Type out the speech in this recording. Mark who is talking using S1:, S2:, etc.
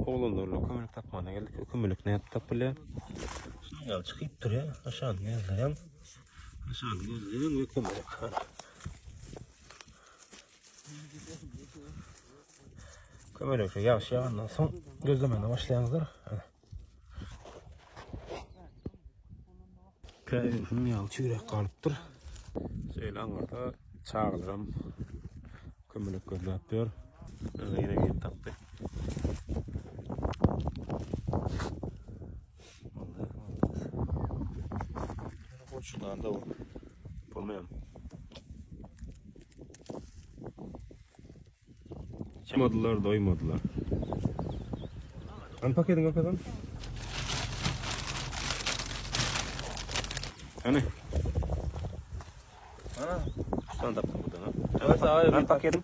S1: Oglanlar bilen kömelek tapmana geldik. Kömelek nädip tapylýar? Şunuň ýaly çykyp durýar. Aşagyny gözleýän. Aşagyny gözleýän we kömelek. Kömelek şu ýagyş ýagandan soň gözlemene başlaýaňyzlar. Käbir şunuň ýaly çüýräk galypdyr. Şeýle aňyrda çagalaram kömelek gözläp ýör. Ýene gelip tapdy.
S2: Şundan da bu.
S1: Bolmaýar. Çymadylar, doýmadylar. Hany paketiň görkezem. Hany.
S2: Ha.
S1: Üç tane tapdym buradan ha.
S2: Evet, abi,
S1: Hany
S2: bir
S1: paketim?